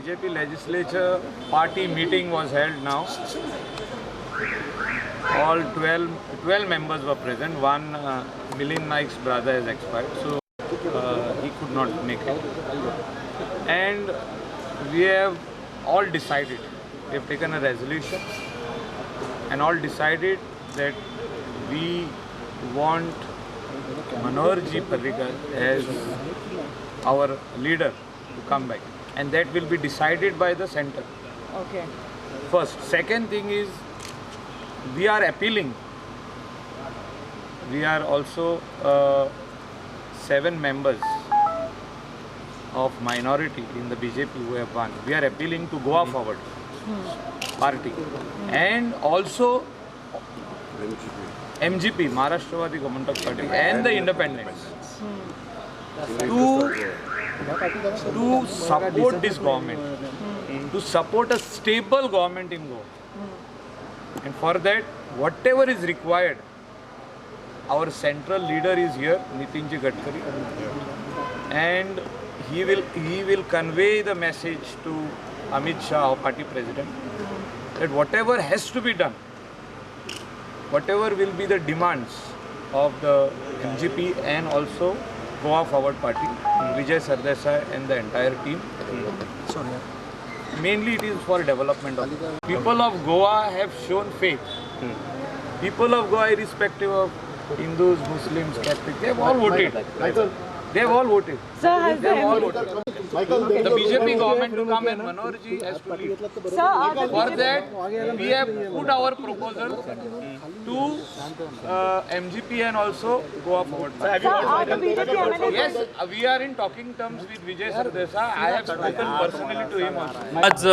BJP legislature party meeting was held now. All 12 members were present. One Milind Naik's brother has expired, so he could not make it. And we have all decided, we have taken a resolution and all decided that we want Manohar Ji Parrikar as our leader to come back, and that will be decided by the center. Okay. First. Second thing is, we are appealing. We are also 7 members of minority in the BJP who have won. We are appealing to Goa Forward Party and also MGP, Maharashtrawadi Gomantak Party, and the Independents to support this government, to support a stable government in Goa. And for that, whatever is required, our central leader is here, Nitin Ji Gadkari, and he will convey the message to Amit Shah, our party president, that whatever has to be done, whatever will be the demands of the MGP and also Goa Forward Party, Vijay Sardesai and the entire team. Mainly it is for development of people of Goa have shown faith. People of Goa, irrespective of Hindus, Muslims, Catholics, they have all voted. They have all voted. Sir, They have all voted. The BJP government to come and Manohar Ji has to lead. Sir, are the For that, we have put our proposal to MGP and also Goa Forward Party. Sir, are the BJP MLAs? Yes, we are in talking terms with Vijay Sardesai. I have spoken personally to him also. आज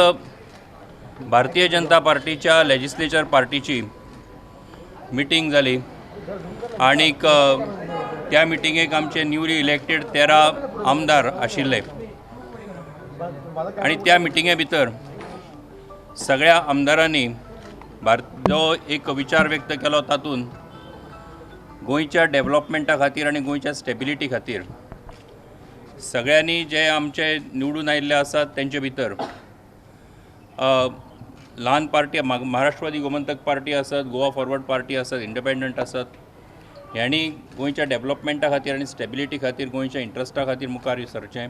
भारतीय जनता पार्टीच्या legislature पार्टीची meeting जाली आनीक त्या मिटिंगेक आमचे newly elected 13 आमदार आशिल्ले आनी त्या मिटिंगे भितर सगळ्या आमदारांनी जो एक विचार व्यक्त केलो तातूंत गोंयच्या डेव्हलपमेंटा खातीर आनी गोंयच्या स्टेबिलिटी खातीर सगळ्यांनी जे आमचे निवडून आयिल्ले आसात तेंचे भितर ल्हान पार्टी महाराष्ट्रवादी गोमंतक पार्टी आसत, गोवा फॉरवर्ड पार्टी आसत, इंडिपेंडंट आसत, ह्यांनी गोंयच्या डेव्हलपमेंटा खातीर आनी स्टेबिलिटी खातीर गोंयच्या इंट्रस्टा खातीर मुखार सरचें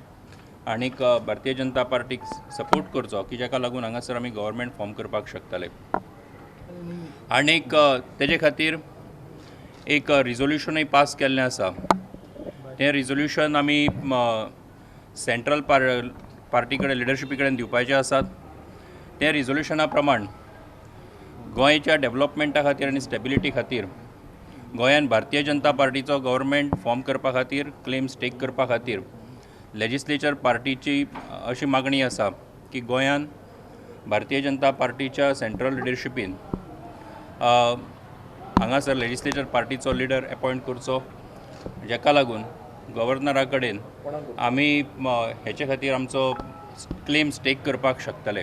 आनीक भारतीय जनता पार्टीक सपोर्ट करचो की जाका लागून हांगासर आमी गव्हर्मेंट फॉर्म करपाक शकतले. आनीक तेजे खातीर एक रिजोल्युशनूय पास केल्लें आसा. तें रिजोल्युशन आमी सेंट्रल पार्टी कडेन लिडरशिपी कडेन दिवपाचें आसात. त्या रिजोल्युशना प्रमाण गोंयच्या डेव्हलपमेंटा खातीर आनी स्टेबिलिटी खातीर गोंयान भारतीय जनता पार्टीचो गव्हर्मेंट फॉर्म करपा खातीर क्लेम्स टेक करपा खातीर लेजिस्लेचर पार्टीची अशी मागणी आसा की गोंयान भारतीय जनता पार्टीच्या सेंट्रल लिडरशिपीन हांगासर लेजिस्लेचर पार्टीचो लिडर अपॉयंट करचो, जाका लागून गव्हर्नरा कडेन आमी हेचे खातीर आमचो क्लेम्स टेक करपाक शकतले.